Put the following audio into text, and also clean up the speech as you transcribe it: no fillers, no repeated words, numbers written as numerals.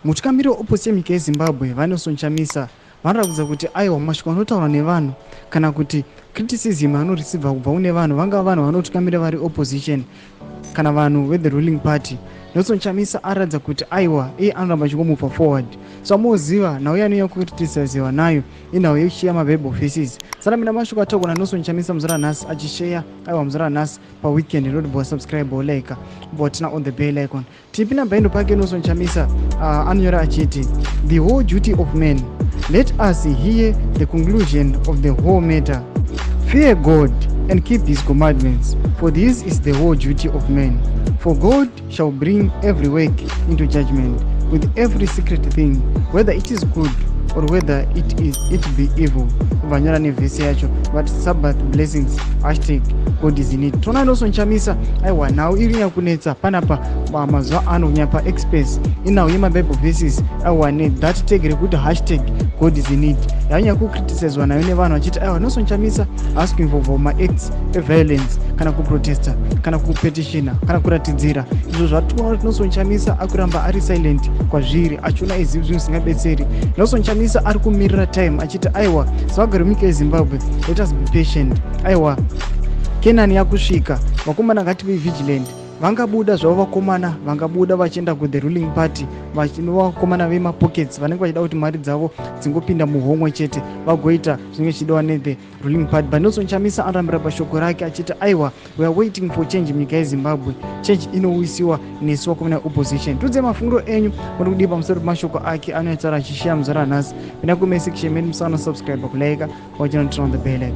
Mutungamiri weopposition munyika yeZimbabwe, VaNelson Chamisa, vanoratidza kuti aiwa, mashoko anotaurwa nevanhu kana kuti criticism anoreceiva kubva kune vanhu, vangava vanhu vanotungamira vari opposition kana vanhu vethe ruling party, Nelson Chamisa aratidza kuti aiwa, iye anoramba achingomova forward. So amoziva nhau yanouya kucriticiziwa nayo inhau yekushare mabible verses. Saka mina mashoko ataurwa naNelson Chamisa muzura nhasi achishare, aiwa, muzura nhasi paweekend inoti subscribe, like, button on the bell icon. Tipinda paendo pake Nelson Chamisa, anonyora achiti, "The whole duty of man. Let us hear the conclusion of the whole matter. Fear God and keep his commandments, for this is the whole duty of man. For God shall bring every work into judgment with every secret thing, whether it is good or whether it be evil." Vanyora nevhesi yacho, but Sabbath blessings, #GodIsInIt. Toona Nelson Chamisa, aiwa, nhau iri nyakunetsa panapa mazuva ano kunyanya paexpress inhau yemabible verses, aiwa, nethat tag rekuti #GodIsInIt, yanyanya kucriticizwa nayo nevanhu vachiti aiwa, Nelson Chamisa haasi kuinvolva mumaacts eviolence kana kuprotesta kana kupetitiona kana kuratidzira. Izvo zvatikuona kuti Nelson Chamisa akuramba ari silent kwazviri, achiona izivi zvinhu zvisingabetseri. Nelson Chamisa ari kumirira time achiti aiwa, sevagari vemunyika yeZimbabwe, let us be patient. Aiwa, Kenani yakusvika, vakomana, ngative vigilant. Vangabuda zvavo vakomana, vangabuda vachienda kuthe ruling party, vakomana vemapockets vanenge vachida kuti mari dzavo dzingopinda muhomwe chete, vagoita zvinenge zvichidiwa nethe ruling party. But Nelson Chamisa anorambira pashoko rake achiti aiwa, we are waiting for change munyika yeZimbabwe. Change inouyisiwa nesu vakomana veopposition. Tudze mafungiro enyu muri kudii pamusoro pemashoko ake anoitaura achishare muzara nhasi. Pinda kucomment section medu, musana subscribe, kulike, wachinoturn on the bell icon.